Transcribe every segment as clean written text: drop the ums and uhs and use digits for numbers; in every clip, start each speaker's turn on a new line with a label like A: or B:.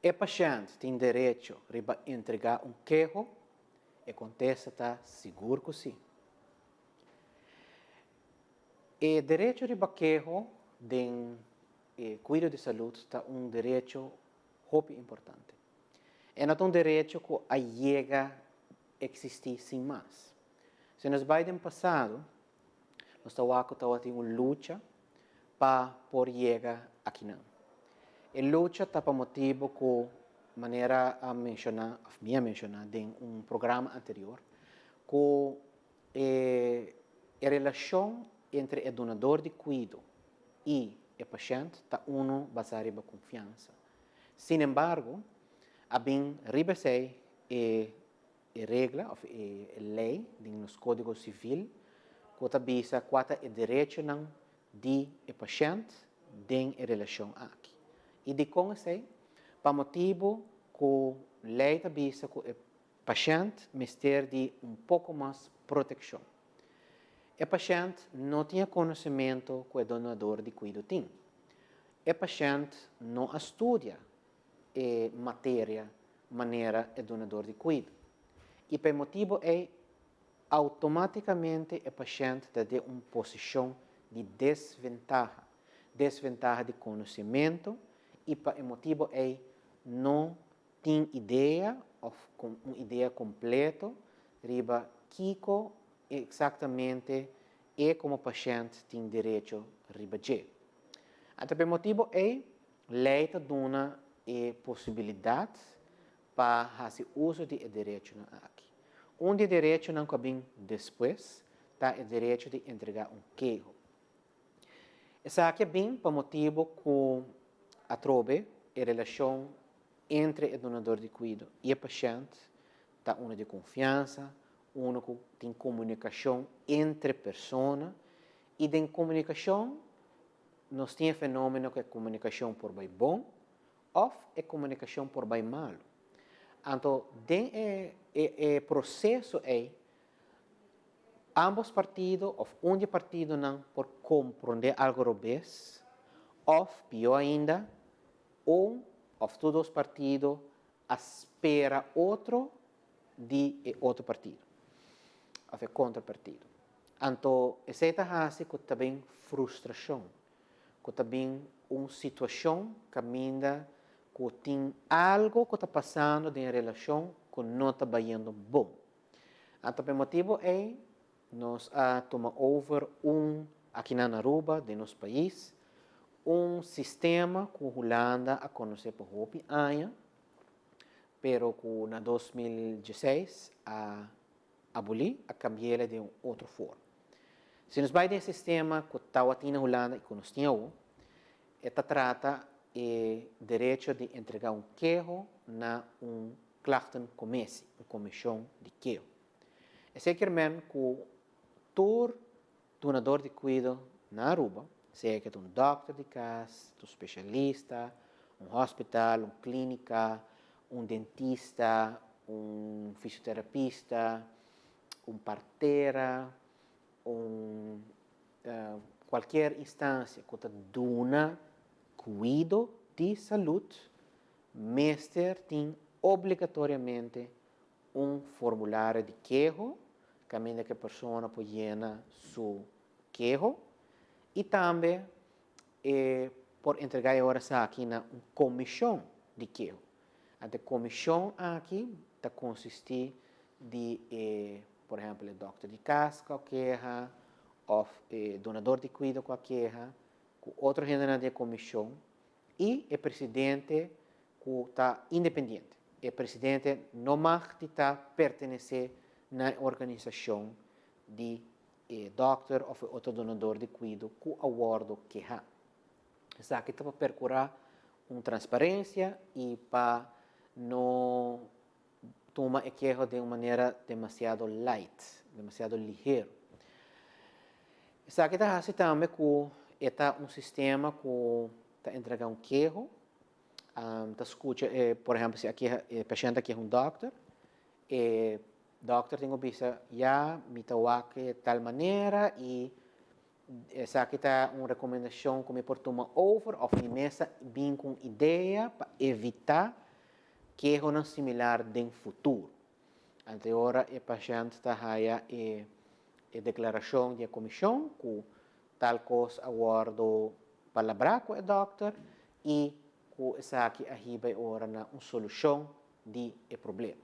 A: E pashent tin derecho riba entrega un keho? E kontesta ta sigur ku si. E derecho riba keho den e kuido di salud ta un derecho hopi importante. E no ta un derecho ku a yega eksistí sin mas. Si nos bai den pasado, nos ta wak ku tabatin un lucha pa por yega akinan. E lucha ta pa motibu ku, manera a menshoná òf mi a menshoná den un programa anterior, ku e e relashon entre e dunador di kuido i e pashènt ta unu basá riba konfiansa. Sinembargo, a bin riba esei e e regla of e ley den nos codigo civil cu ta bisa cua ta e derechonan di e pashent den e relacion aki. Y dicon esey? Pa motibo cu ley ta bisa cu e pashent mester di un poco mas proteccion. E pashent no tin e conocemento cu e donador di cuido tin. E pashent no a studia e materia manera e dunador di kuido. I pa e motibu ei, outomátikamente e pashènt ta den un posishon di desventaha, desventaha di konosementu i pa e motibu ei no tin idea òf un idea kompleto riba kiko eksaktamente e komo pashènt tin derecho riba dje. Anto pa e motibu ei Lei ta duna e posibilidat pa hasi uso di e derechonan aki. Un di e derechonan ku a bin despues ta e derecho di entregá un keho. Esaki a bin pa motibu ku atrobe e relashon entre e dunador di kuido i e pashènt ta unu di konfiansa, unu ku tin komunikashon entre persona i den komunikashon Nos tin e fenómeno ku e komunikashon por bai bon òf e komunikashon por bai malu. Anto den e e proseso ei ámbos partido òf un di e partidonan por komprondé algu robes òf pió ainda un òf tur dos partido a spera otro di e otro partido òf e kontrapartido. Anto esei ta hasi ku ta bin frustrashon, ku ta bin un situashon kaminda ku tin algu ku ta pasando den e relashon ku no ta bayendo bon. Anto pa e motibu ei nos a tuma over un akinan na Aruba, den nos pais, un sistema ku Hulanda a konosé pa hopi aña, pero ku na 2016 a abolí, a kambi'el den un otro forma. Si nos bai den e sistema ku tawatin na Hulanda i ku nos tin awo, e ta trata e derecho di entregá un keho na un klachtenkommissie, un komishon di keho. Esei kier men ku tur dunador di kuido na Aruba, sea ke ta un dòkter di kas, ta un spesialista, un hospital, un klínika, un dentista, un fisioterapista, un partera, un kualkier instansia ku ta duna kuido di salud mester tin obligatoriamente un formulario di keho kaminda ku e persona por yena su keho i tambe e por entregá e ora esaki na un komishon di keho. Anto e komishon aki ta konsistí di e, por ehèmpel, e dòkter di kas ku a keha òf e donador di kuido ku a keha ku otro hendenan di e komishon i e presidente ku ta independiente. E presidente no mag di ta pertenesé na e organisashon di e dòkter òf e otro donador di kuido ku a wòrdu kehá. Esaki ta pa perkurá un transparensia i pa no tuma e keho den un manera demasiado light, demasiado ligero. Esaki ta hasi tambe ku e ta un sistema ku ta entregá un keho, ta skucha e, por ehèmpel si a keha, e pashènt a keha un dòkter, e dòkter tin ku bisa ya mi ta wak e tal manera i esaki ta un rekomendashon ku mi por tuma over òf mi mes a bin ku un idea pa evitá. Kehonan similar den futuro. Anto e ora e pashènt ta haya e e deklarashon di e komishon ku tal kos a wòrdu palabrá ku e dòkter i ku esaki a hiba e ora na un solushon di e problema.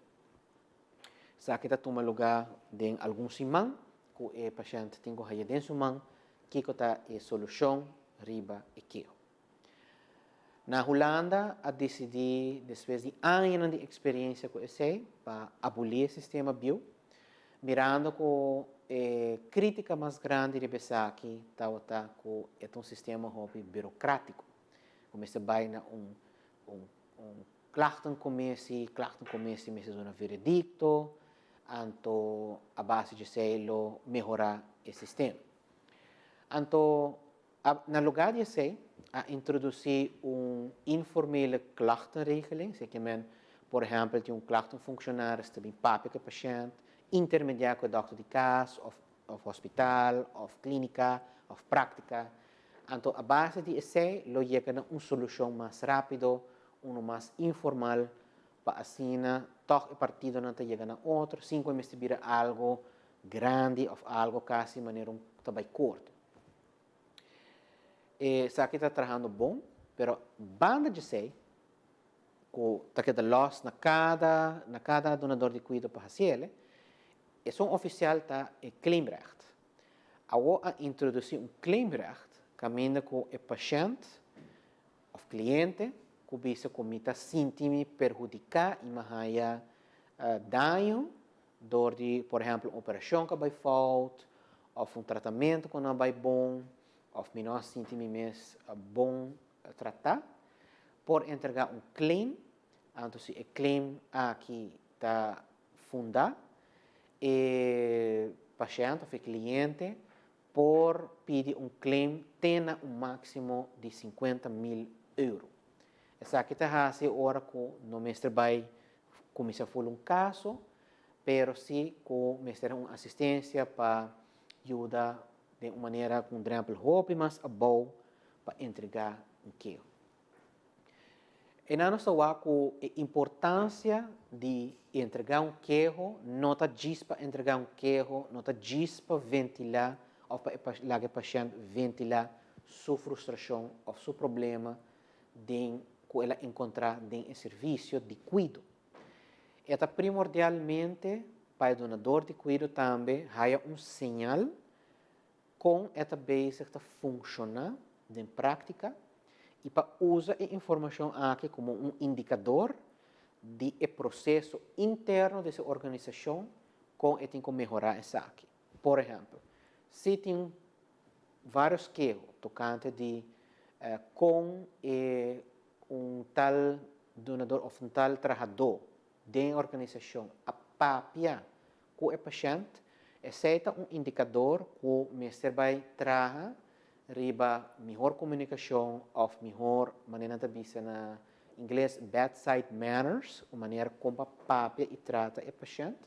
A: Esaki ta tuma lugá den algun siman ku e pashènt tin ku haya den su man kiko ta e solushon riba e keho. Na Hulanda a disidí despues di añanan di eksperensia ku esei pa abolí e sistema bieu, mirando ku e krítika mas grandi riba esaki tabata ku e ta un sistema hopi burokrátiko, ku mester bai na un un un klachtenkommissie, klachtenkommissie mester duna veredikto, anto a base di esei lo mehorá e sistema. Anto A Na lugá di esei, a introdusí un informele klachtenregeling, esei ke men, por ehèmpel, tin un klachtenfunctionaris ta bin papia ku e pashènt, intermediá ku e dòkter di kas òf òf hospital òf klínika òf práktika. Anto a base di esei lo yega na un solushon mas rápido, unu mas informal, pa asina tòg e partidonan ta yega na otro sin ku e mester bira algu grandi òf algu kasi manera un ta bai korte. Esaki ta trahando bon, pero banda djesei ku ta keda lòs na kada na kada dunador di kuido pa hasiel, esun ofisial ta e claimrecht. Awor a introdusí un claimrecht kaminda ku e pashènt òf kliente ku bisa ku mi ta sinti mi perhudiká i mi a haña daño dor di por ehèmpel un operashon ku a bai fout òf un tratamentu ku no a bai bon òf mi no a sinti mi mes bon tratá, por entregá un claim. Anto si e claim aki ta fundá, e pashènt òf e kliente por pidi un claim te na un máksimo di 50.000 euro. Esaki ta hasi ora ku no mester bai kuminsá ful un kaso, pero si ku mester un asistensia pa yuda den un manera ku un drèmpel hopi mas abou pa entregá un keho. Einan nos ta wak ku e importansia di entregá un keho no ta djis pa entregá un keho, no ta djis pa ventilá òf pa e laga e pashènt ventilá su frustrashon òf su problema den ku el a enkontrá den e servisio di kuido. E ta primordialmente pa e dunador di kuido tambe haya un señal kon e ta bezig ta funshoná den práktika i pa usa e informashon aki komo un indikador di e proseso interno di su organisashon kon e tin ku mehorá esaki. Por ehèmpel, si tin vários keho tokante di kon e un tal dunador òf un tal trahadó den e organisashon a papia ku e pashènt, esei ta un indikador ku mester bai traha riba mihor komunikashon òf mihor, manera nan ta bisa na ingles, bedside manners, un manera kon pa papia i trata e pashènt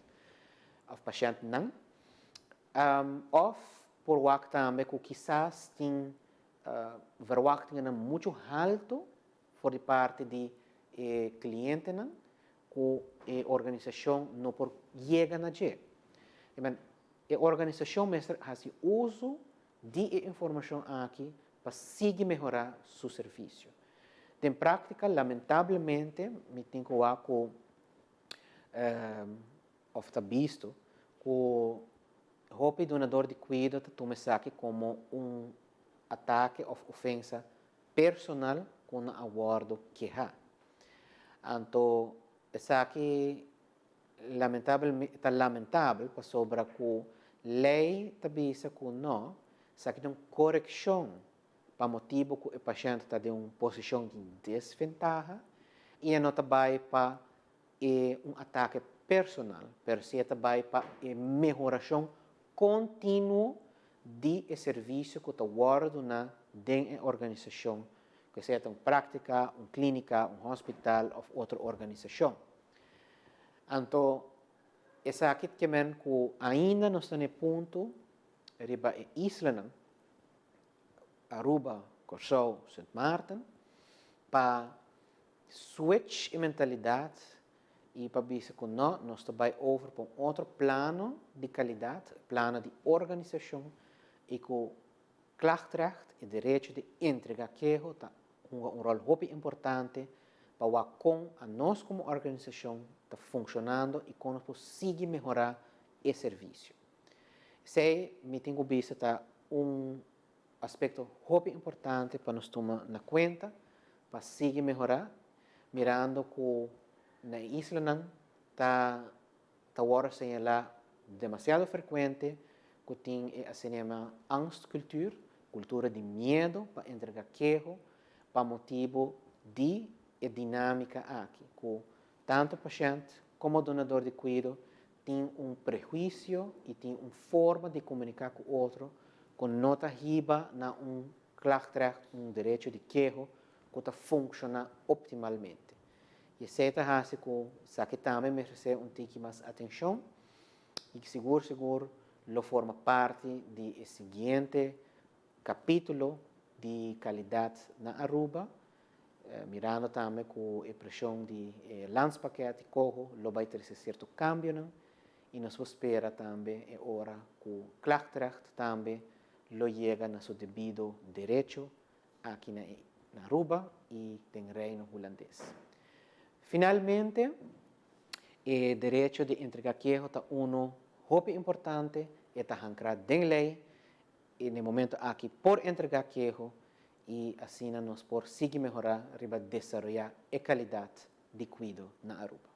A: òf pashèntnan. Òf por wak tambe ku kisas tin verwachtingennan muchu haltu for di parti di e klientenan ku e organisashon no por yega na dje. E organisashon mester hasi uso di e informashon aki pa sigui mehorá su servisio. Den práktika, lamentablemente, mi tin ku wak ku òf ta bisto ku hopi dunador di kuido ta tuma esaki komo un atake òf ofensa personal ku nan a wòrdu kehá. Anto esaki lamentabel ta lamentabel pasobra ku lei ta bisa ku no, esaki ta un korekshon pa motibu ku e pashènt ta den un posishon di desventaha i e no ta bai pa e un atake personal, pero si e ta bai pa e mehorashon kontinuo di e servisio ku ta wòrdu duná den e organisashon, ku sea ta un práktika, un klínika, un hospital òf otro organisashon. Anto, esaki ke men ku ainda nos ta na e punto riba e islanan, Aruba, Kòrsou, Sint Maarten, pa switch e mentalidat. I pa bisa ku no, nos ta bai over pa un otro plano di kalidat, plano di organisashon i ku klachtrecht, e derecho di entregá keho, ta hunga un ròl hopi importante pa wak kon anos komo organisashon ta funshonando i kon nos por sigui mehorá e servisio. Esei mi tin ku bisa ta un aspekto hopi importante pa nos tuma na kuenta pa sigui mehorá, mirando ku na e islanan ta ta wòrdu señalá demasiado frekuente ku tin e asina yamá angstcultuur, kultura di miedu pa entregá keho pa motibu di e dinámika aki ku tantu pashènt komo dunador di kuido tin un prehuisio i tin un forma di komuniká ku otro ku no ta hiba na un klachtrecht, un derecho di keho ku ta funshoná optimalmente. I esei ta hasi ku esaki tambe meresé un tiki mas atenshon i sigur sigur lo forma parti di e siguiente kapítulo di kalidat na Aruba, mirando tambe ku e preshon di e landspakket i coho lo bai trese sierto kambionan i nos por spera tambe e ora ku klachtrecht tambe lo yega na su debido derecho aki na Aruba i den Reino Hulandes. Finalmente, e derecho di entregá keho ta unu hopi importante, e ta hankrá den lei i na e momento aki por entregá keho i asina nos por sigui mehorá riba desaroyá e kalidat di kuido na Aruba.